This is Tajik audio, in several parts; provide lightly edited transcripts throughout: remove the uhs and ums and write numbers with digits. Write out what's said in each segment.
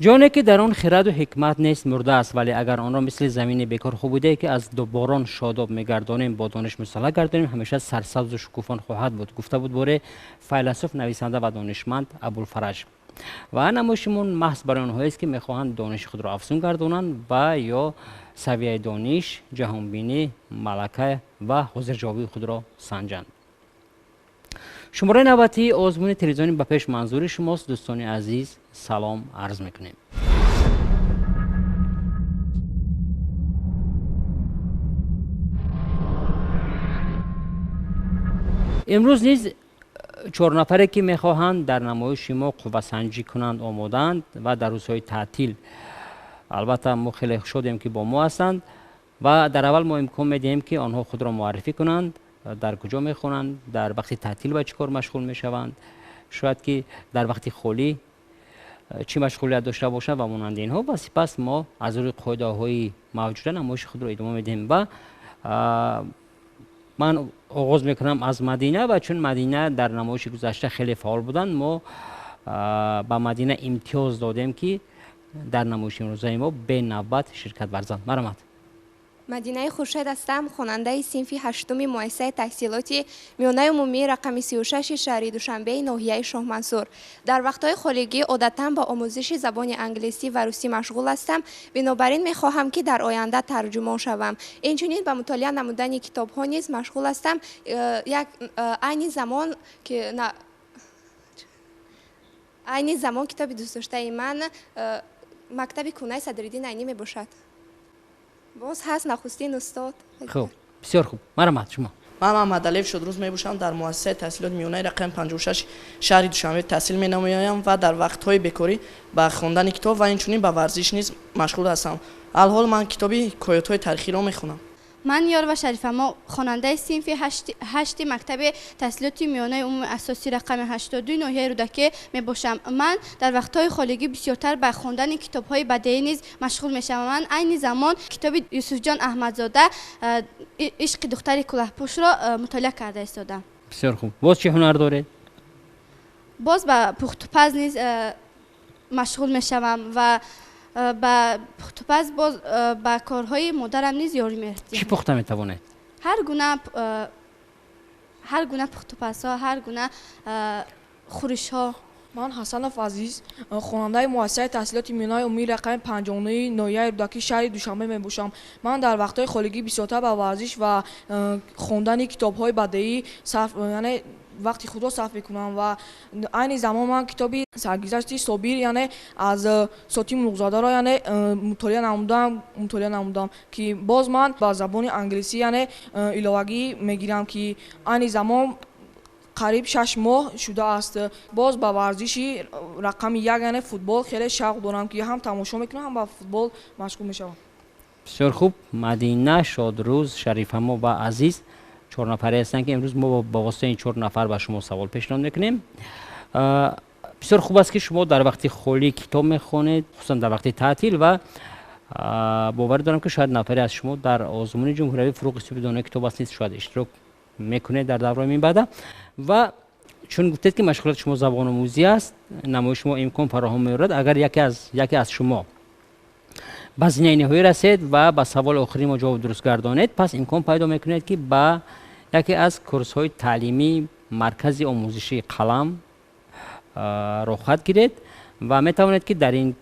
Ҷоне ки дар он хираду ҳикмат нест, мурда аст, вале агар онро мисли замини бекор хубудае, ки аз борон шодоб мегардонем, бо дониш мусаллаҳ гардонем, ҳамеша сарсабзу шукуфон хоҳад буд, гуфта буд боре файласуф, нависанда ва донишманд Абулфараҷ. Ва намоишимон маҳз барои онҳоест, ки мехоҳанд дониши худро афзун гардонанд ва ё савияи дониш, ҷаҳонбинӣ, малака ва ҳозирҷавобии худро санҷанд. Шумораи навбатии озмуни телевизиони ба пеш манзури шумост. Дӯстони азиз, салом арз мекунем. Имрӯз низ чор нафаре, ки мехоҳанд дар намоиши мо қуввасанҷӣ кунанд, омодаанд ва дар рӯзҳои таътил албатта мо хеле шодем, ки бо мо ҳастанд. Ва дар аввал мо имкон медиҳем, ки онҳо худро муаррифӣ кунанд, дар куҷо мехонанд, дар вақти таътил ба чӣ кор машғул мешаванд, шояд ки дар вақти холӣ чӣ машғулият дошта бошанд ва монанди инҳо. Ва сипас мо аз рӯи қоидаҳои мавҷуда намоиши худро идома медиҳем. Ва ман оғоз мекунам аз Мадина, ва чун Мадина дар намоиши гузашта хеле фаъол буданд, мо ба Мадина имтиёз додем, ки дар намоиши имрӯзаи мо бенавбат ширкат варзанд. Марҳамат. Мадинаи Хуршед ҳастам, хонандаи синфи ҳаштуми муассисаи таҳсилоти миёнаи умумии рақами 36 шаҳри Душанбеи ноҳияи Шоҳмансур. Дар вақтҳои холигӣ одатан ба омӯзиши забони англисӣ ва русӣ машғул ҳастам, бинобар ин мехоҳам, ки дар оянда тарҷумон шавам. Инчунин ба мутолиа намудани китобҳо низ машғул ҳастам. Як айни замон ки айни замон китоби дӯстдоштаи ман «Мактаби кӯҳнаи Садриддин Айнӣ» мебошад. Боз ҳаст нахустин устод. Хуб, бисёр хуб, марҳамат, шумо. Ман Маҳмадалиев Шодрӯз мебошам, дар муассисаи таҳсилоти миёнаи рақами 56 шаҳри Душанбе таҳсил менамоям ва дар вақтҳои бекорӣ ба хондани китоб ва инчунин ба варзиш низ машғул ҳастам. Алҳол ман китоби «Ҳикоятҳои таърихиро» мехонам. Ман Ёрова Шарифамо, хонандаи синфи ҳашти мактаби таҳсилоти миёнаи умумии асосӣ рақами 82 ноҳияи Рӯдакӣ мебошам. Ман дар вақтҳои холигӣ бисёртар ба хондани китобҳои бадеӣ низ машғул мешавам. Ман айни замон китоби Юсуфҷон Аҳмадзода «Ишқи духтари кӯлаҳпӯшро» мутолиа карда истодам. Бисёр хуб. Боз чӣ ҳунар доред? Боз ба пухтупаз низ машғул мешавам ва ба пухтупаз, боз ба корҳои модарам низ ёрӣ медиҳам. Чӣ пухта метавонед? Ҳар гуна пухтупазҳо, ҳар гуна хӯришҳо. Ман Ҳасанов Азиз, хонандаи муассисаи таҳсилоти миёнаи умумии рақами 59 ноҳияи Рӯдакӣ шаҳри Душанбе мебошам. Ман дар вақтҳои холигӣ бисёртар ба варзиш ва хондани китобҳои бадеӣ сарф, яъне вақти худро сарф мекунам. Ва айни замон ман китоби «Саргузашти Собир», яъне аз Сотим Улуғзодаро, яъне мутолиа намудам, ки боз ман ба забони англисӣ, яъне иловагӣ мегирам, ки айни замон қариб 6 моҳ шудааст. Боз ба варзиши рақами як, яъне футбол, хеле шавқ дорам, ки ҳам тамошо мекунам, ҳам ба футбол машғул мешавам. Бисёр хуб. Мадина, Шодрӯз, Шарифамо ва Азиз чор нафаре ҳастанд, ки имрӯз мо ба воситаи ин чор нафар ба шумо савол пешниҳод мекунем. Бисёр хуб аст, ки шумо дар вақти холӣ китоб мехонед, хусусан дар вақти таътил. Ва боварӣ дорам, ки шояд нафаре аз шумо дар озмуни ҷумҳуриявии «Фурӯғи субҳи донои китоб аст» низ шояд иштирок мекунед дар давраи минбаъда. Ва чун гуфтед, ки машғулияти шумо забономӯзӣ аст, намоиши шумо имкон фароҳам меорад, агар яке аз шумо ба зинаи ниҳоӣ расед ва ба саволи охири мо ҷавоб дуруст гардонед, пас имкон пайдо мекунед, ки ба яке аз курсҳои таълимии маркази омӯзишии «Қалам» роҳхат гиред. Ва метавонед, ки дар ин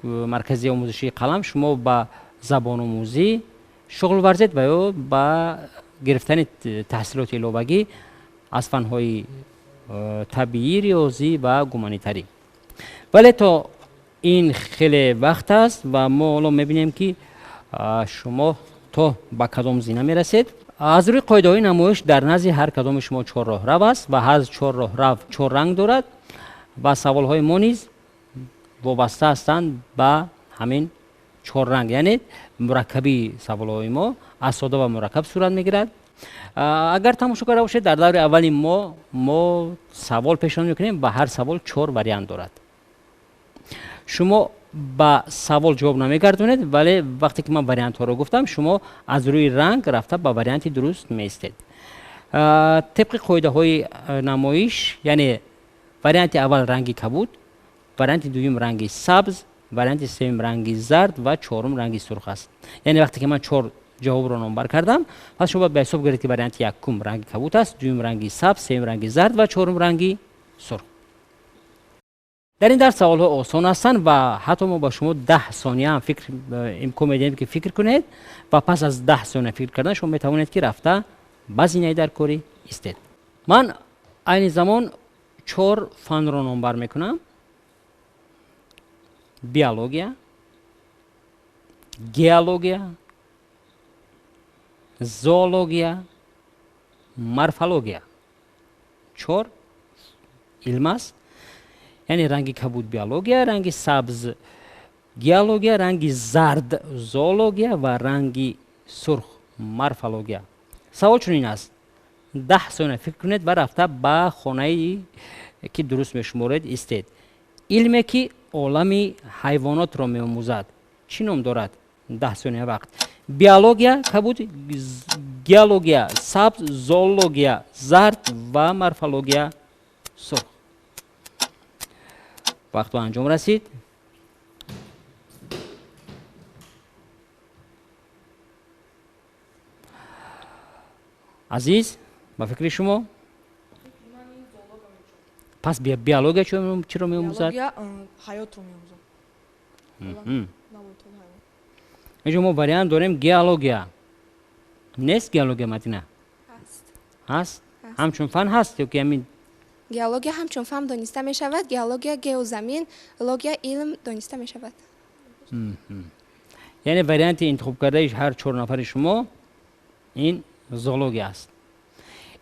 маркази омӯзишии «Қалам» шумо ба забономӯзӣ шуғл варзед ва ё ба гирифтани таҳсилоти иловагӣ аз фанҳои табиӣ, риёзӣ ва гуманитарӣ. Вале то ин хеле вақт аст ва мо ҳоло мебинем, ки шумо то ба кадом зина мерасед. Аз рӯи қоидаҳои намоиш дар назди ҳар кадоми шумо чор роҳрав аст ва ҳар чор роҳрав чор ранг дорад ва саволҳои мо низ вобаста ҳастанд ба ҳамин чор ранг, яъне мураккабии саволҳои мо аз сода ба мураккаб сурат мегирад. Агар тамошо карда бошед, дар даври аввали мо савол пешниҳод мекунем ва ҳар савол чор вариант дорад. Шумо ба савол ҷавоб намегардонед, вале вақте ки ман вариантҳоро гуфтам, шумо аз рӯи ранг рафта ба варианти дуруст меистед. Тибқи қоидаҳои намоиш, яъне варианти аввал ранги кабуд, варианти дуюм ранги сабз, варианти сеюм ранги зард ва чорум ранги сурх аст. Яъне вақте ки ман чор ҷавобро номбар кардам, пас шумо бояд ба ҳисоб гиред, ки варианти якум ранги кабуд аст, дуюм ранги сабз, сеюм ранги зард ва чорум ранги сурх. Дар ин дарс саволҳо осон ҳастанд ва ҳатто мо ба шумо 10 сония ҳам фикр имкон медиҳем, ки фикр кунед ва пас аз 10 сония фикр кардан шумо метавонед, ки рафта ба зинаи даркорӣ истед. Ман айни замон чор фанро номбар мекунам: биология, геология, зоология, морфология. Чор илм аст. Яъне ранги кабуд биология, ранги сабз геология, ранги зард зоология ва ранги сурх морфология. Савол чунин аст: 10 сония фикр кунед ва рафта ба хонае ки дуруст мешуморед истед. Илме ки олами ҳайвонотро меомӯзад чӣ ном дорад? 10 сония вақт. Биология кабуд, геология сабз, зоология зард ва морфология сурх. Вақт ба анҷом расид. Азиз, ба фикри шумо пас биология чиро меомӯзад? Ҳаётро меомӯзад. Инҷо мо вариант дорем геология. Нест геология, Мадина? Ҳаст. Ҳамчун фан ҳаст ё ки ҳамин? Геология ҳамчун фан дониста мешавад. Геология геозамин, логия илм дониста мешавад. Яъне варианти интихобкардаи ҳар чор нафари шумо ин зоология аст.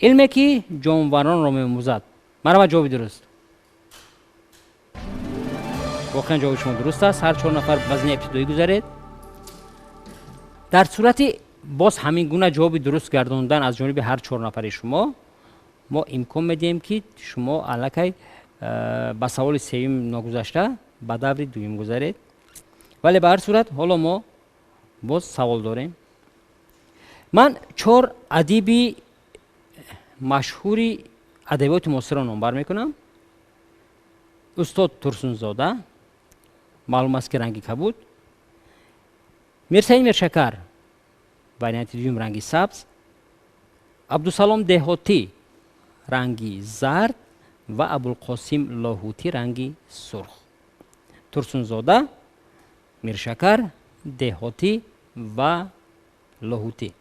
Илме ки ҷонваронро меомӯзад. Марҳамат, ҷавоби дуруст. Воқеан ҷавоби шумо дуруст аст. Ҳар чор нафар ба зинаи ибтидоӣ гузаред. Дар сурати боз ҳамин гуна ҷавоби дуруст гардондан аз ҷониби ҳар чор нафари шумо, мо имкон медиҳем, ки шумо аллакай ба саволи сеюм ногузашта ба даври дуюм гузаред. Вале ба ҳар сурат ҳоло мо боз савол дорем. Ман чор адиби машҳури адабиёти муосирро номбар мекунам. Устод Турсунзода, маълум аст ки ранги кабуд, Мирсаид Миршакар, варианти дуюм ранги сабз, Абдусалом Деҳотӣ ранги зард ва Абулқосим Лоҳутӣ ранги сурх. Турсунзода, Миршакар, Деҳотӣ ва Лоҳутӣ.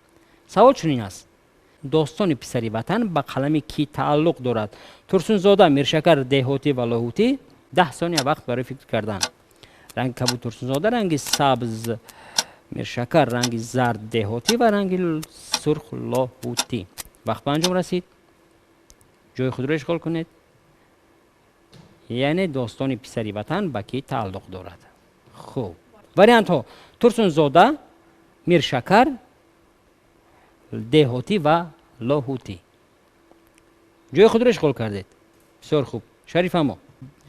Савол чунин аст: достони писари ватан ба қалами кӣ тааллуқ дорад? Турсунзода, Миршакар, Деҳотӣ ва Лоҳутӣ. 10 сония вақт барои фикр кардан. Ранги кабуд Турсунзода, ранги сабз Миршакар, ранги зард Деҳотӣ ва ранги сурх Лоҳутӣ. Вақт ба анҷом расид. Ҷои худро ишғол кунед. Яъне достони писари ватан ба кӣ тааллуқ дорад? Хуб, вариантҳо: Турсунзода, Миршакар, Деҳотӣ ва Лоҳутӣ. Ҷои худро ишғол кардед. Бисёр хуб. Шарифамо,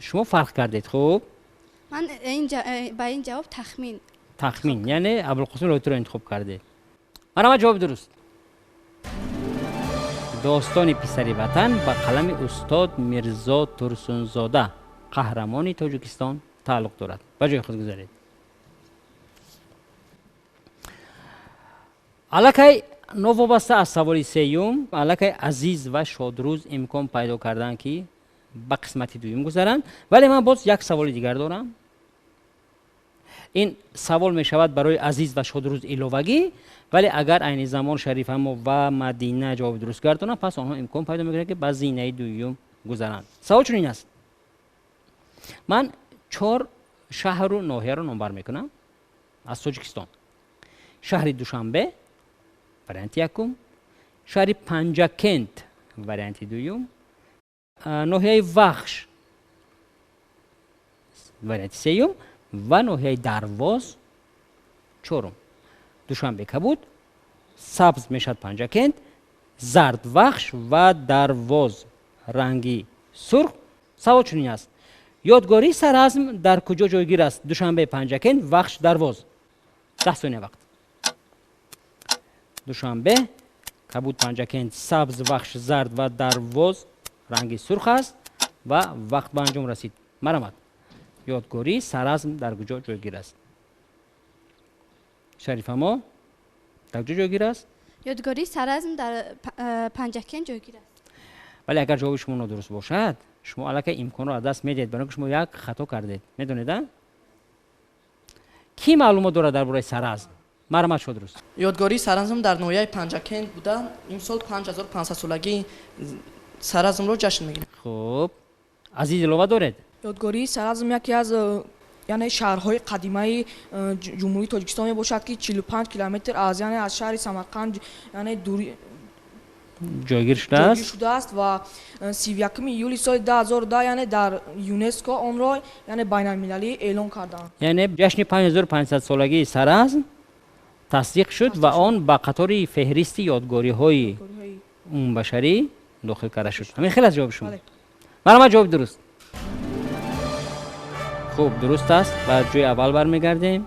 шумо фарқ кардед. Хуб, ман ба ин ҷавоб тахмин. Тахмин, яъне Абулқосим Лоҳутиро интихоб кардед. Марҳамат, ҷавоби дуруст. Достони писари ватан ба қалами устод Мирзо Турсунзода, қаҳрамони Тоҷикистон, тааллуқ дорад. Ба ҷои худ гузаред. Аллакай новобаста аз саволи сеюм, аллакай Азиз ва Шодрӯз имкон пайдо карданд, ки ба қисмати дуюм гузаранд. Вале ман боз як саволи дигар дорам. Ин савол мешавад барои Азиз ва Шодрӯз иловагӣ, вале агар айни замон Шарифамо ва Мадина ҷавоби дуруст гардонанд, пас онҳо имкон пайдо мекунанд, ки ба зинаи дуюм гузаранд. Савол чунин аст: ман чор шаҳру ноҳияро номбар мекунам аз Тоҷикистон. Шаҳри Душанбе варианти якум, шаҳри Панҷакент варианти дуюм, ноҳияи Вахш варианти сеюм ва ноҳияи Дарвоз чорум. Душанбе кабуд, сабз мешавад Панҷакент, зард Вахш ва Дарвоз ранги сурх. Савол чунин аст: ёдгории Саразм дар куҷо ҷойгир аст? Душанбе, Панҷакент, Вахш, Дарвоз. 10 сония вақт. Душанбе кабуд, Панҷакент сабз, Вахш зард ва Дарвоз ранги сурх аст ва вақт ба анҷом расид. Марҳамат, Ёдгории Саразм дар куҷо ҷойгир аст? Шарифамо, дар куҷо ҷойгир аст? Ёдгории Саразм дар Панҷакент ҷойгир аст. Вале агар ҷавоби шумо нодуруст бошад, шумо аллакай имконро аз даст медиҳед, барои ки шумо як хато кардед. Медонед, а? Кӣ маълумот дорад дар бораи Саразм? Марҳамат, Шодрӯз. Ёдгории Саразм дар ноҳияи Панҷакент буда, имсол 5500 солагии Саразмро ҷашн мегиранд. Хуб, Азиз, илова доред? Ёдгории Саразм яке аз яъне шаҳрҳои қадимаи Ҷумҳурии Тоҷикистон мебошад, ки 45 километр аз яъне аз шаҳри Самарқанд яъне дури ҷойгир шудааст. Ҷойгир шудааст ва 31 июли соли 2010 яъне дар ЮНЕСКО онро яъне байналмилалӣ эълон карданд. Яъне ҷашни 5500 солагии Саразм тасдиқ шуд ва он ба қатори феҳристи ёдгориҳои умумбашарӣ дохил карда шуд. Ҳамин хел аст ҷавоби шумо? Бале. Марҳамат, ҷавоби дуруст. Хуб, дуруст аст. Ба ҷои аввал бармегардем.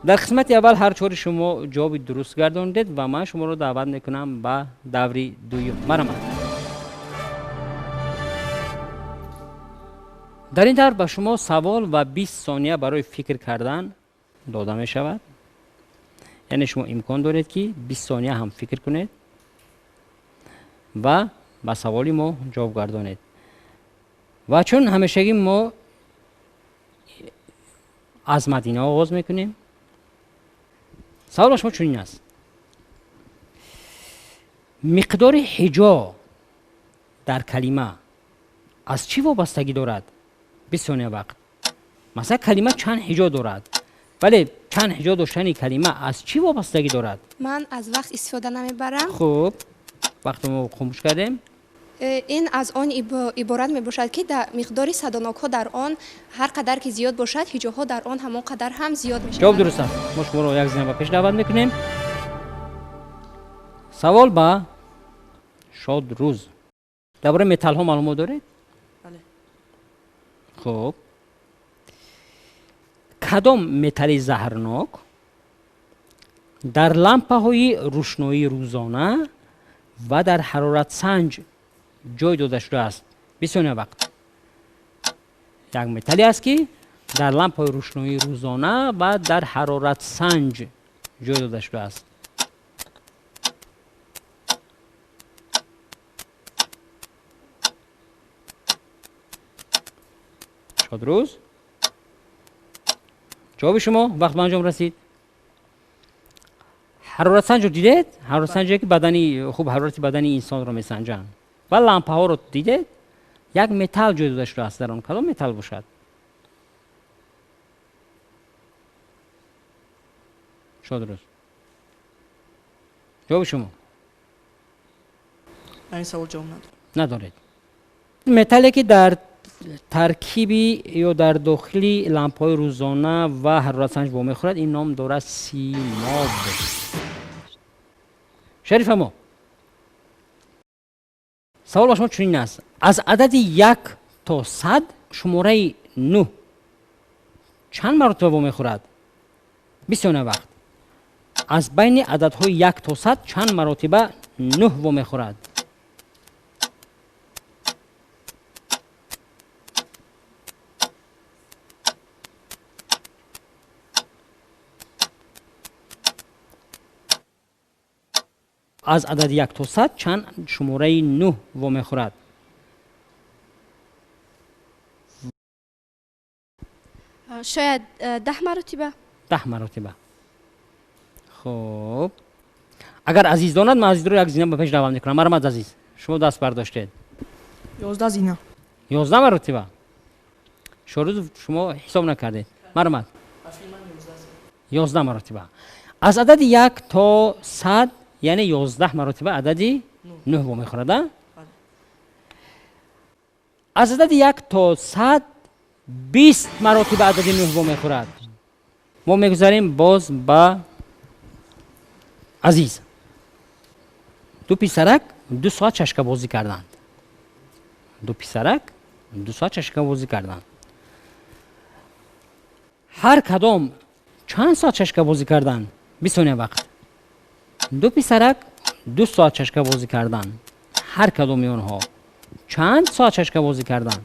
Дар қисмати аввал ҳар чори шумо ҷавоби дуруст гардондед ва ман шуморо даъват мекунам ба даври дуюм. Марҳамат. Дар ин давр ба шумо савол ва 20 сония барои фикр кардан дода мешавад. Яъне шумо имкон доред, ки 20 сония ҳам фикр кунед ва ба саволи мо ҷавоб гардонед. Ва чун ҳамешагӣ мо аз Мадина оғоз мекунем, савол ба шумо чунин аст: миқдори ҳиҷо дар калима аз чӣ вобастагӣ дорад? 20 сония вақт. Масалан, калима чанд ҳиҷо дорад, вале чанд ҳиҷо доштани калима аз чӣ вобастагӣ дорад? Ман аз вақт истифода намебарам. Хуб, вақтро мо хомӯш кардем. Ин аз он иборат мебошад, ки миқдори садонокҳо дар он ҳар қадар ки зиёд бошад, ҳиҷоҳо дар он ҳамон қадар ҳам зиёд мешавад. Ҷавоб дуруст аст. Мо шуморо як зина ба пеш даъват мекунем. Савол ба Шодрӯз. Дар бораи металлҳо маълумот доред? Бале. Хуб, кадом металли заҳрнок дар лампаҳои рӯшноии рӯзона ва дар ҳароратсанҷ ҷой дода шудааст? 20 сония вақт. Як металле аст, ки дар лампаҳои рӯшноии рӯзона ва дар ҳароратсанҷ ҷой дода шудааст. Шодрӯз, ҷавоби шумо, вақт ба анҷом расид. Ҳароратсанҷро дидед? Ҳароратсанҷе, ки бадани хуб ҳарорати бадани инсонро месанҷанд, ва лампаҳоро дидед? Як металл ҷой дода шудааст дар он. Кадом металл бошад? Шодрӯз, ҷавоби шумо? Ин савол ҷавоб надорам. Надоред. Металле, ки дар таркиби ё дар дохили лампаҳои рӯзона ва ҳароратсанҷ вомехӯрад, ин ном дорад симоб. Шарифамо, савол ба шумо чунин аст: аз адади 1 то 100 шумораи 9 чанд маротиба вомехӯрад? 20 сония вақт. Аз байни ададҳои 1 то 100 чанд маротиба 9 вомехӯрад? Аз адади 1 то 100 чанд шумораи 9 вомехӯрад? Шояд 10 маротиба. 10 маротиба. Хуб, агар Азиз донад, ман Азизро як зина ба пеш даъват мекунам. Марҳамат, Азиз, шумо даст бардоштед. 11 зина. 11 маротиба. Шорӯз, шумо ҳисоб накардед. Марҳамат. 11 маротиба аз адади 1 то 100, яъне 11 маротиба адади 9 вомехӯрад, а? Аз адади 1 то 100 20 маротиба адади 9 вомехӯрад. Мо мегузарем боз ба Азиз. Ду писарак 2 соат чашкабозӣ карданд. Ду писарак 2 соат чашкабозӣ карданд. Ҳар кадом чанд соат чашкабозӣ карданд? 20 сония вақт. Ду писарак 2 соат чашкабозӣ карданд. Ҳар кадоми онҳо чанд соат чашкабозӣ карданд?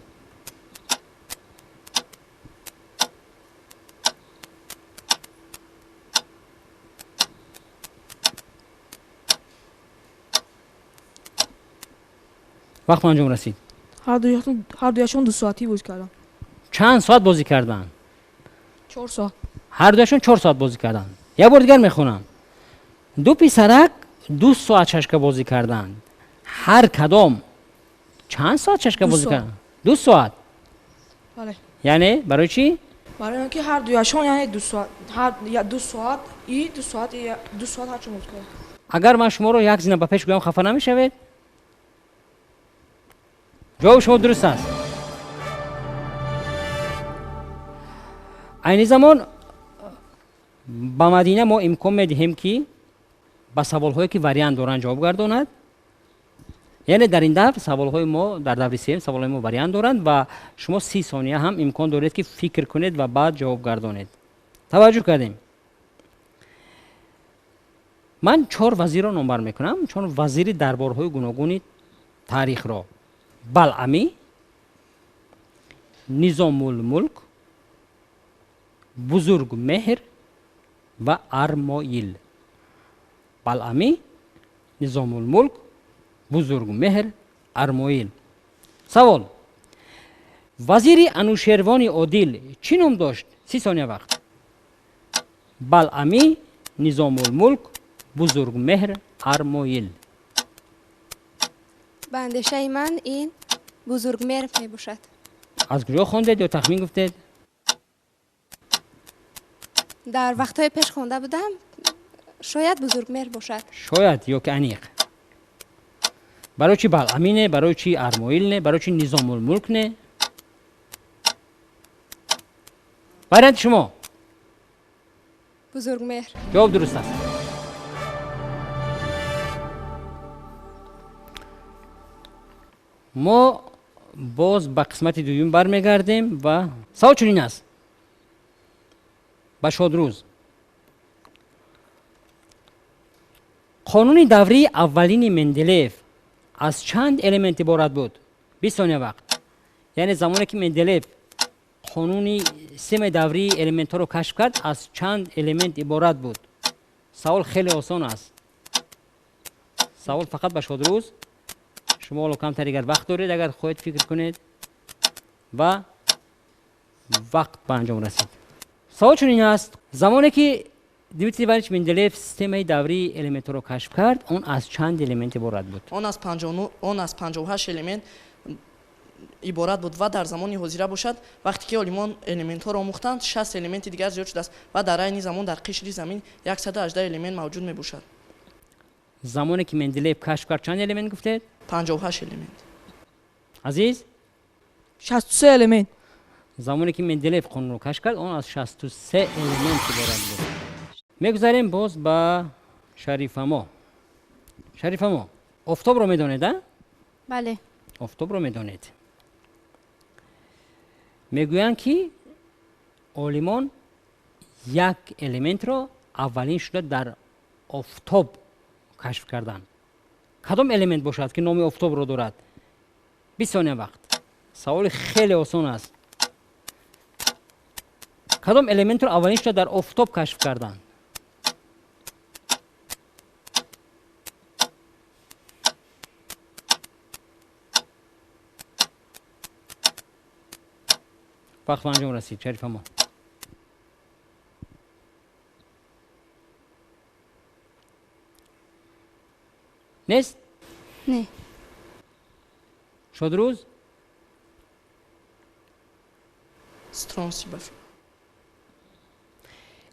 Вақт ба анҷом расид. Ҳар дуяшон 2 соатӣ бозӣ карданд. Чанд соат бозӣ карданд? 4 соат. Ҳар дуяшон 4 соат бозӣ карданд. Як бор дигар мехонам. Ду писарак 2 соат шашка бозӣ карданд. Ҳар кадом чанд соат шашка бозӣ карданд? 2 соат. Бале. Яъне барои чӣ? Барои он ки ҳар дуяшон яъне 2 соат, ҳар 2 соат и 2 соат и 2 соат ҳарчун бозӣ карданд. Агар ман шуморо як зина ба пеш гӯям хафа намешавед? Ҷавоби шумо дуруст аст. Айни замон ба Мадина мо имкон медиҳем ки ба саволҳое ки вариант доранд ҷавоб гардонад. Яъне дар ин давр саволҳои мо дар даври сеюм саволҳои мо вариант доранд ва шумо 30 сония ҳам имкон доред ки фикр кунед ва баъд ҷавоб гардонед. Таваҷҷӯҳ кардем. Ман 4 вазирро номбар мекунам, чун вазири дарборҳои гуногуни таърихро: Балъамӣ, Низомулмулк, Бузургмеҳр ва Армоил. Балъамӣ, Низомулмулк, Бузургмеҳр, Армоил. Савол: вазири Анушервони Одил чӣ ном дошт? 30 сония вақт. Балъамӣ, Низомулмулк, Бузургмеҳр, Армоил. Ба андешаи ман ин Бузургмеҳр мебошад. Аз куҷо хондед ё тахмин гуфтед? Дар вақтҳои пеш хонда будам, шояд Бузургмеҳр бошад. Шояд ё ки аниқ? Барои чӣ Балъамӣ не, барои чӣ Армоил не, барои чӣ Низомулмулк не? Варианти шумо? Бузургмеҳр. Ҷавоб дуруст аст. Мо боз ба қисмати дуюм бармегардем ва савол чунин аст. Ба Шодрӯз: қонуни даврии аввалини Менделеев аз чанд элемент иборат буд? 20 сония вақт. Яъне замоне ки Менделеев қонуни системаи даврии элементҳоро кашф кард, аз чанд элемент иборат буд? Савол хеле осон аст. Савол фақат ба Шодрӯз. Шумо ҳоло камтар дигар вақт доред, агар хоҳед фикр кунед. Ва вақт ба анҷом расид. Савол чунин аст: замоне ки Дмитрий Иванович Менделеев системаи даврии элементҳоро кашф кард, он аз чанд элемент иборат буд? Он аз 58 элемент иборат буд ва дар замони ҳозира бошад, вақте ки олимон элементҳоро омӯхтанд, 60 элементи дигар зиёд шудааст ва дар айни замон дар қишри замин 118 элемент мавҷуд мебошад. Замоне ки Менделеев кашф кард чанд элемент гуфтед? 58 элемент. Азиз? 63 элемент. Замоне ки Менделеев қонунро кашф кард, он аз 63 элемент иборат буд. Мегузарем боз ба Шарифамо. Шарифамо, офтобро медонед, а? Бале. Офтобро медонед. Мегӯянд ки олимон як элементро аввалин шуда дар офтоб кашф карданд. Кадом элемент бошад ки номи офтобро дорад? 20 сония вақт. Саволи хеле осон аст. Кадом элементро аввалин шуда дар офтоб кашф карданд? Вақт ба анҷом расид, Шарифамо. Нест? Не. Шодрӯз? Стронсий баф.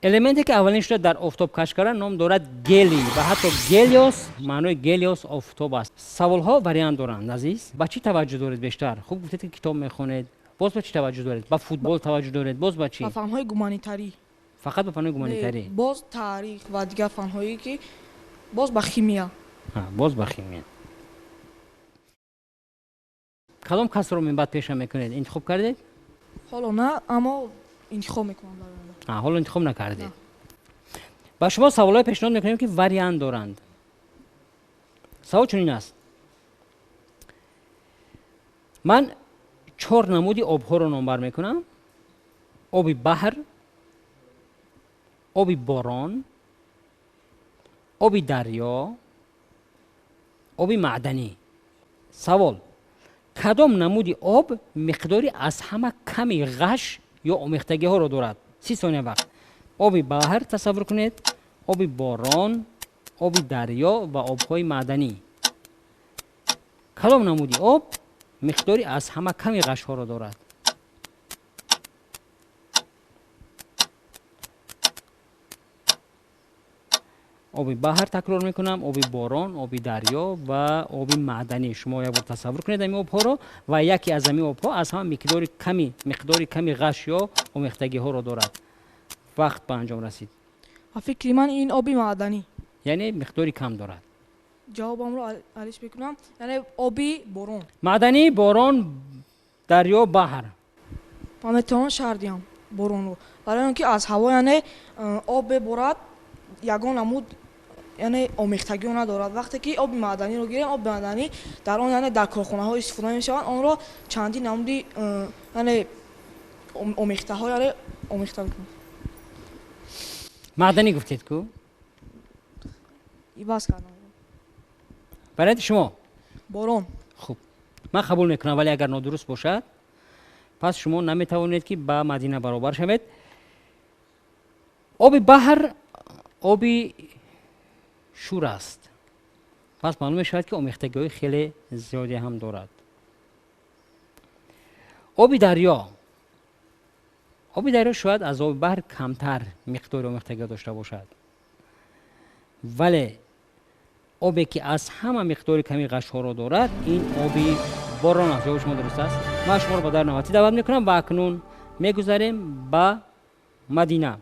Элементе ки аввалин шуда дар офтоб кашф кардан ном дорад гелий ва ҳатто гелиос, маънои гелиос офтоб аст. Саволҳо вариант доранд, азиз. Ба чӣ таваҷҷӯҳ доред бештар? Хуб гуфтед ки китоб мехонед. Боз ба чӣ таваҷҷӯҳ доред? Ба футбол таваҷҷӯҳ доред? Боз ба чӣ? Ба фанҳои гуманитарӣ. Фақат ба фанҳои гуманитарӣ? Боз таърих ва дигар фанҳое ки боз ба химия. Боз ба химия. Кадом касро минбаъд пеша мекунед? Интихоб кардед? Ҳоло на, аммо интихоб мекунам дар оянда. Ҳоло интихоб накардед. Ба шумо саволҳое пешниҳод мекунем ки вариант доранд. Савол чунин аст: ман 4 намуди обҳоро номбар мекунам: оби баҳр, оби борон, оби дарё, оби маъданӣ. Савол: Кадом намуди об миқдори аз ҳама ками ғаш ё омехтагиҳоро дорад? 30 сония вақт. Оби баҳр тасаввур кунед, оби борон, оби дарё ва обҳои маъданӣ. Кадом намуди об миқдори аз ҳама ками ғашҳоро дорад? Оби баҳр, такрор мекунам, оби борон, оби дарё ва оби маъданӣ. Шумо як бор тасаввур кунед ҳамин обҳоро ва яке аз ҳамин обҳо аз ҳама миқдори ками ғаш ё омехтагиҳоро дорад. Вақт ба анҷом расид. Ба фикри ман ин оби маъданӣ. Яъне миқдори кам дорад. Ҷавобамро алиш мекунам, яъне оби борон. Маъданӣ, борон, дарё, баҳр. Ман метавонам шарҳ диҳам боронро, барои он ки аз ҳаво яъне об меборад, ягон намуд яъне омехтагиҳо надорад. Вақте ки оби маъданиро гирем, оби маъданӣ дар он яъне дар корхонаҳо истифода мешаванд, онро чандин намуди яъне омехтаҳо яъне омехта мекунанд. Маъданӣ гуфтед ку? Иваз кардам. Варианти шумо? Борон. Хуб, ман қабул мекунам, вале агар нодуруст бошад, пас шумо наметавонед ки ба Мадина баробар шавед. Оби баҳр оби шур аст. Пас маълум мешавад ки омехтагиҳои хеле зиёде ҳам дорад. Оби дарё. Оби дарё шояд аз оби баҳр камтар миқдори омехтагиҳо дошта бошад, вале обе ки аз ҳама миқдори ками ғашҳоро дорад, ин оби борон аст. Ҷавоби шумо дуруст аст. Ман шуморо ба дар навбатӣ даъват мекунам ва акнун мегузарем ба Мадина.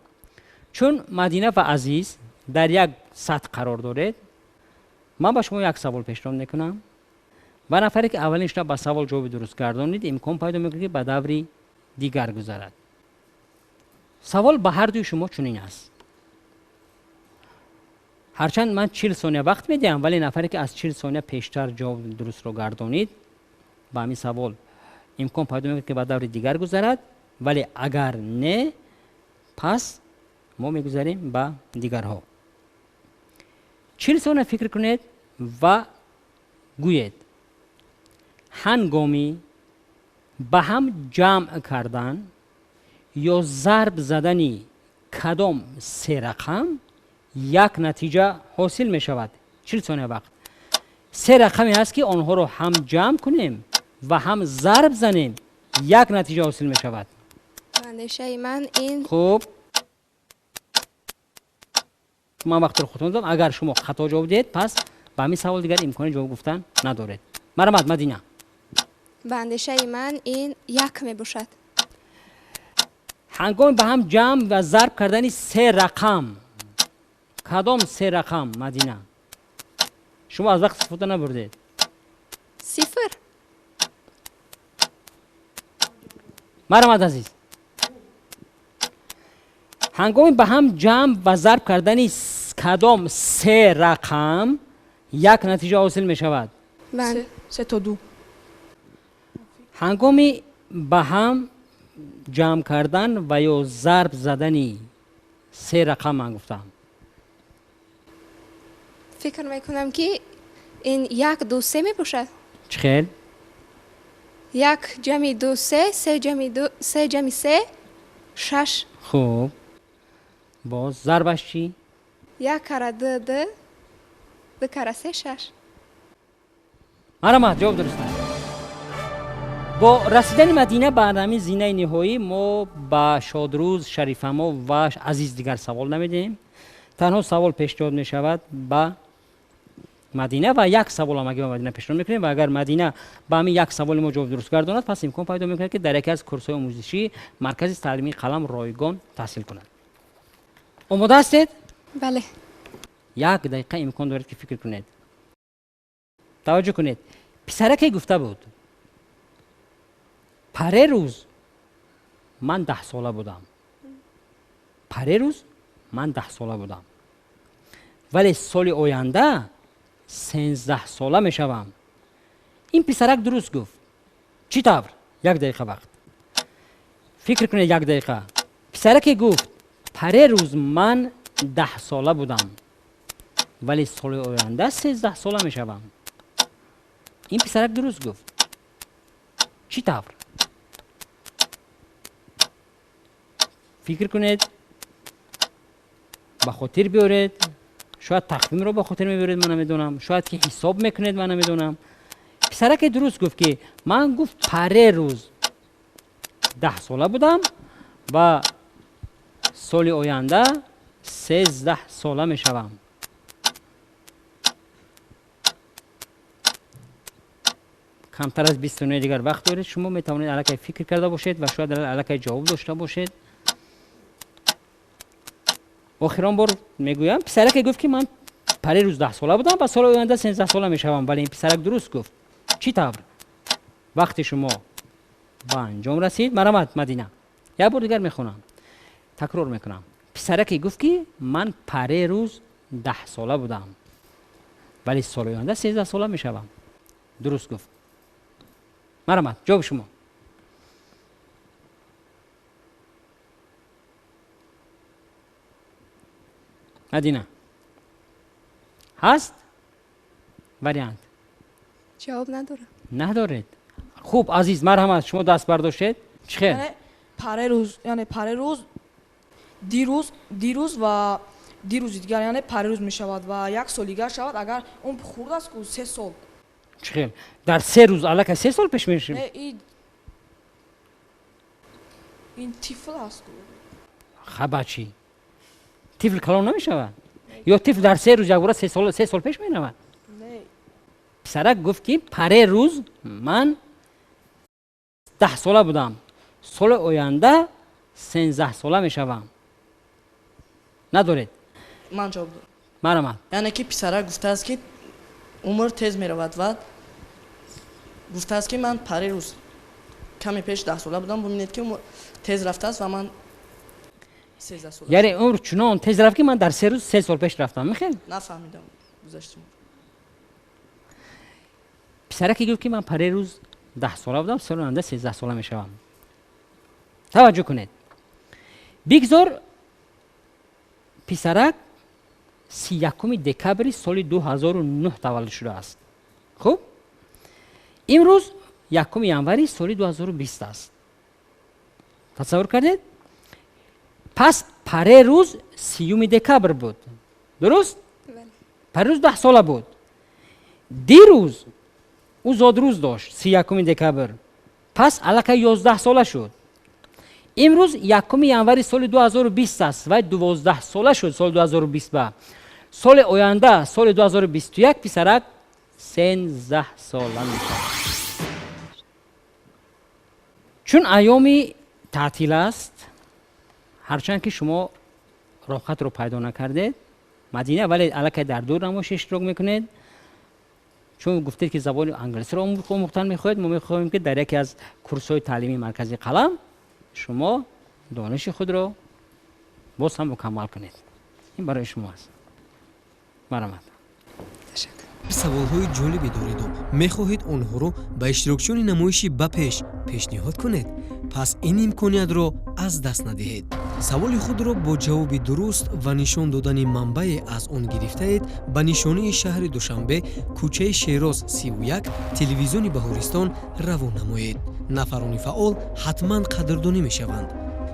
Чун Мадина ва Азиз дар як сатҳ қарор доред, ман ба шумо як савол пешниҳод мекунам ва нафаре ки аввалин шуда ба савол ҷавоби дуруст гардонид, имкон пайдо мекунад ки ба даври дигар гузарад. Савол ба ҳар дуи шумо чунин аст. Ҳарчанд ман 40 сония вақт медиҳам, вале нафаре ки аз 40 сония пештар ҷавоби дурустро гардонид, ба ҳамин савол имкон пайдо мекунад ки ба даври дигар гузарад, вале агар не, пас мо мегузарем ба дигарҳо. 40 сония фикр кунед ва гӯед. Ҳангоми ба ҳам ҷамъ кардан ё зарб задани кадом се рақам як натиҷа ҳосил мешавад? 40 сония вақт. Се рақаме ҳаст ки онҳоро ҳам ҷамъ кунем ва ҳам зарб занем, як натиҷа ҳосил мешавад. Андешаи ман ин хуб, ман вақтро худтон додам. Агар шумо хато ҷавоб диҳед, пас ба ҳамин савол дигар имкони ҷавоб гуфтан надоред. Марҳамат, Мадина. Ба андешаи ман ин як мебошад. Ҳангоми ба ҳам ҷамъ ва зарб кардани се рақам, кадом се рақам, Мадина? Шумо аз вақт истифода набурдед. Сифр. Марҳамат, Азиз. Ҳангоми ба ҳам ҷамъ ва зарб кардани кадом се рақам як натиҷа ҳосил мешавад? Се то ду. Ҳангоми ба ҳам ҷамъ кардан ва ё зарб задани се рақам ман гуфтам. Фикр мекунам ки ин як, ду, се мебошад. Чӣ хел? Як ҷамъи ду, се, се ҷамъи ду, се ҷамъи се, шаш. Хуб, боз зарбаш чӣ? Як кара ду, ду, ду кара се, шаш. Марҳамат, ҷавоб дуруст аст. Бо расидани Мадина ба ҳамин зинаи ниҳоӣ мо ба Шодрӯз, Шарифамо ва Азиз дигар савол намедиҳем. Танҳо савол пешниҳод мешавад ба Мадина ва як савол ҳамагӣ ба Мадина пешниҳод мекунем ва агар Мадина ба ҳамин як саволи мо ҷавоб дуруст гардонад, пас имкон пайдо мекунад ки дар яке аз курсҳои омӯзишии маркази таълимии қалам ройгон таҳсил кунад. Омода ҳастед? Бале. Як дақиқа имкон доред ки фикр кунед. Таваҷҷӯҳ кунед. Писараке гуфта буд: парерӯз ман 10 сола будам. Парерӯз ман 10 сола будам, вале соли оянда 13 сола мешавам. Ин писарак дуруст гуфт. Чӣ тавр? Як дақиқа вақт. Фикр кунед як дақиқа. Писараке гуфт: парерӯз ман 10 сола будам, вале соли оянда 13 сола мешавам. Ин писарак дуруст гуфт. Чӣ тавр? Фикр кунед, ба хотир биёред, шояд тақвимро ба хотир мебиёред, ман намедонам, шояд ки ҳисоб мекунед, ман намедонам. Писараке дуруст гуфт, ки ман гуфт парерӯз 10 сола будам ва соли оянда 13 сола мешавам. Камтар аз 20 сонияи дигар вақт доред, шумо метавонед аллакай фикр карда бошед ва шояд аллакай ҷавоб дошта бошед. Охирон бор мегӯям, писараке гуфт, ки ман парерӯз 10 сола будам ва соли оянда 13 сола мешавам, вале ин писарак дуруст гуфт. Чӣ тавр? Вақти шумо ба анҷом расид. Марҳамат, Мадина. Як бор дигар мехонам, такрор мекунам. Писараке гуфт, ки ман парерӯз 10 сола будам, вале соли оянда 13 сола мешавам. Дуруст гуфт. Марҳамат, ҷавоби шумо. Мадина, ҳаст вариант? Ҷавоб надорам. Надоред. Хуб, Азиз, марҳамат, шумо даст бардоштед. Чӣ хел? Парерӯз, яъне парерӯз, дирӯз ва дирӯзи дигар, яъне парерӯз мешавад ва як сол дигар шавад, агар он хурд аст, ку 3 сол. Чӣ хел? Дар 3 рӯз аллакай 3 сол пеш мешавад? Не, ин тифл аст. Хаба чӣ? Тифл калон намешавад? Ё тифл дар 3 рӯз якбора 3 сол пеш меравад? Писарак гуфт, ки парерӯз ман 10 сола будам, соли оянда 13 сола мешавам. Надоред? Ман ҷавоб дорам. Марҳамат. Яъне ки писарак гуфтааст, ки умр тез меравад ва гуфтааст, ки ман парерӯз каме пеш 10 сола будам, бубинед, ки умр тез рафтааст ва ман 13 сола. Яъне умр чунон тез рафт, ки ман дар 3 рӯз 3 сол пеш рафтам. Мехел? Нафаҳмидам гузашти умр. Писараке гуфт, ки ман парерӯз 10 сола будам, соли оянда 13 сола мешавам. Таваҷҷӯҳ кунед. Бигзор писарак 31 декабри соли 2009 таваллуд шудааст. Хуб, имрӯз 1 январи соли 2020 аст. Тасаввур кардед? Пас парерӯз 30 декабр буд. Дуруст? Парерӯз 10 сола буд. Дирӯз ӯ зодрӯз дошт, 31 декабр. Пас аллакай 11 сола шуд. Имрӯз 1 январи соли 2020 аст ва 12 сола шуд соли 2020 ба. Соли оянда, соли 2021, писарак 13 сола мешавад. Чун айёми таътил аст, ҳарчанд ки шумо роҳатро пайдо накардед, Мадина, вале аллакай дар дур намоиш иштирок мекунед. Чун гуфтед, ки забони англисиро омӯхтан мехоҳед, мо мехоҳем, ки дар яке аз курсҳои таълимии маркази қалам шумо дониши худро боз ҳам мукаммал кунед. Ин барои шумо аст. Марҳамат. Саволҳои ҷолибе дореду мехоҳед онҳоро ба иштирокчиёни намоиши ба пеш пешниҳод кунед, пас ин имкониятро аз даст надиҳед. Саволи худро бо ҷавоби дуруст ва нишон додани манбае аз он гирифтаед ба нишонии шаҳри Душанбе, кӯчаи Шероз 31, телевизиони Баҳористон равон намоед. Нафарони фаъол ҳатман қадрдонӣ мешаванд.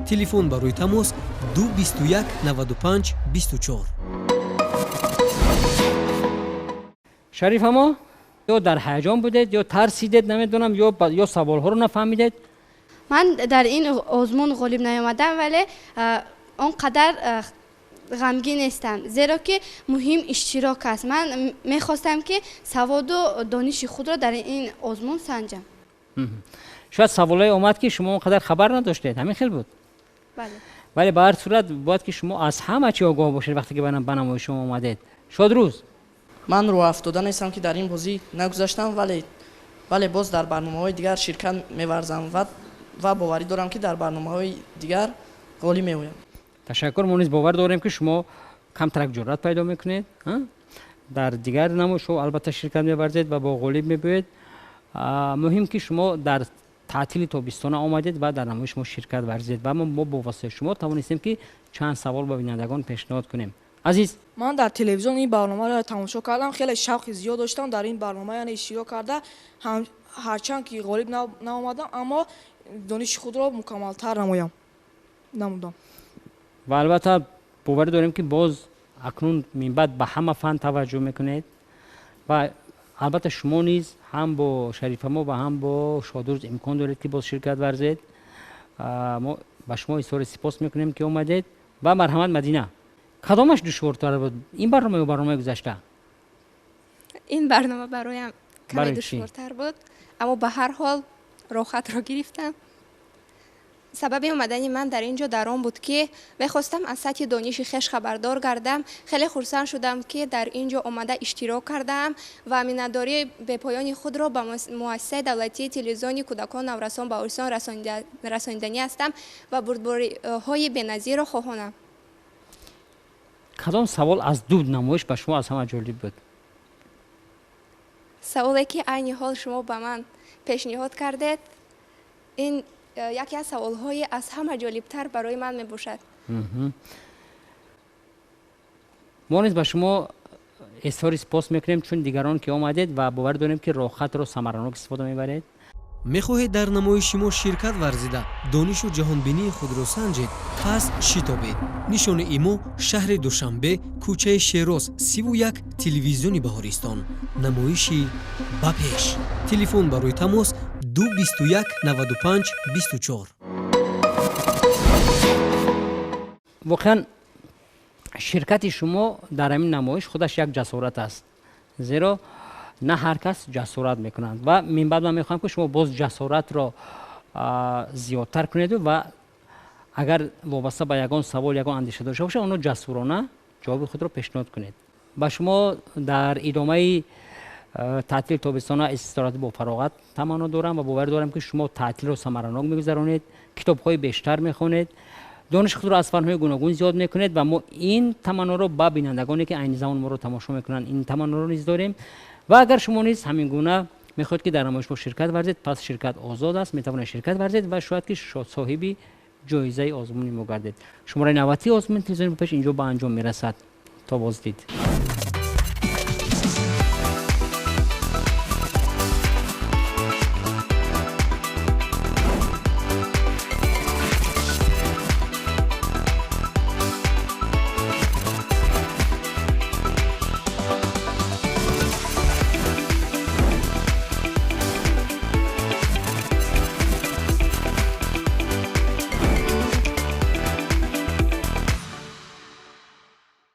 Телефон барои тамос 221 95 24. Шарифамо, ё дар ҳаяҷон будед, ё тарсидед, намедонам, ё саволҳоро нафаҳмидед? Ман дар ин озмун ғолиб наёмадам, вале он қадар ғамгин нестам, зеро ки муҳим иштирок аст. Ман мехостам, ки саводу дониши худро дар ин озмун санҷам. Шояд саволое омад, ки шумо он қадар хабар надоштед, ҳамин хел буд? Бале. Вале ба ҳар сурат бояд, ки шумо аз ҳама чӣ огоҳ бошед, вақте ки ба намоиши шумо омадед. Шодрӯз. Ман рӯҳафтода нестам, ки дар ин бозӣ нагузаштам, вале боз дар барномаҳои дигар ширкат меварзам ва боварӣ дорам, ки дар барномаҳои дигар ғолиб меоям. Ташаккур. Мо низ бовар дорем, ки шумо камтарак ҷуръат пайдо мекунед, дар дигар намоишҳо албатта ширкат меварзед ва бо ғолиб мебиёед. Муҳим, ки шумо дар таътили тобистона омадед ва дар намоиши мо ширкат варзидед ва мо бо воситаи шумо тавонистем, ки чанд савол ба бинандагон пешниҳод кунем. Азиз, ман дар телевизион ин барномаро тамошо кардам, хеле шавқи зиёд доштам дар ин барнома, яъне иштирок карда, ҳарчанд ки ғолиб наомадам, аммо дониши худро мукаммалтар намудам. Ва албатта боварӣ дорем, ки боз акнун минбаъд ба ҳама фан таваҷҷӯҳ мекунед ва албатта шумо низ ҳам бо Шарифамо ва ҳам бо Шодурӯз имкон доред, ки боз ширкат варзед. Мо ба шумо изҳори сипос мекунем, ки омадед. Ва марҳамат, Мадина, кадомаш душвортар буд, ин барнома ё барномаи гузашта? Ин барнома бароям каме душвортар буд, аммо ба ҳар ҳол роҳатро гирифтам. Сабаби омадани ман дар ин ҷо дар он буд, ки мехостам аз сатҳи дониши хеш хабардор гардам. Хеле хурсанд шудам, ки дар ин ҷо омада иштирок кардаам ва миннатдории бепоёни худро ба муассисаи давлатии телевизиони кӯдакон, наврасон ба Орсон расониданӣ ҳастам ва бурдбориҳои беназирро хоҳонам. Кадом савол аз ду намоиш ба шумо аз ҳама ҷолиб буд? Саволе, ки айни ҳол шумо ба ман пешниҳод кардед, ин яке аз саволҳои аз ҳама ҷолибтар барои ман мебошад. Мо низ ба шумо изҳори сипос мекунем, чун дигарон ки омадед, ва бовар дорем, ки роҳхатро самаранок истифода мебаред. Мехоҳед дар намоиши мо ширкат варзида, донишу ҷаҳонбинии худро санҷед? Пас шитобед. Нишони имо: шаҳри Душанбе, кӯчаи Шероз, 31, телевизиони Баҳористон, намоиши «Ба пеш». Телефон барои тамос: 2 21 95 24. Воқеан, ширкати шумо дар ҳамин намоиш худаш як ҷасорат аст, зеро на ҳар кас ҷасорат мекунанд. Ва минбаъд ман мехоҳам, ки шумо боз ҷасоратро зиёдтар кунеду ва агар вобаста ба ягон савол ягон андеша дошта бошад, онро ҷасурона ҷавоби худро пешниҳод кунед. Ба шумо дар идомаи таътили тобистона истироҳати бо фароғат таманно дорам ва боварӣ дорам, ки шумо таътилро самаранок мегузаронед, китобҳои бештар мехонед, дониши худро аз фанҳои гуногун зиёд мекунед. Ва мо ин таманноро ба бинандагоне, ки айни замон моро тамошо мекунанд, ин таманноро низ дорем. Ва агар шумо низ ҳамин гуна мехоҳед, ки дар намоиш мо ширкат варзед, пас ширкат озод аст, метавонед ширкат варзед ва шояд ки соҳиби ҷоизаи озмуни мо гардед. Шумораи навбатии озмуни телевизиони «Ба пеш» инҷо ба анҷом мерасад. То боздид.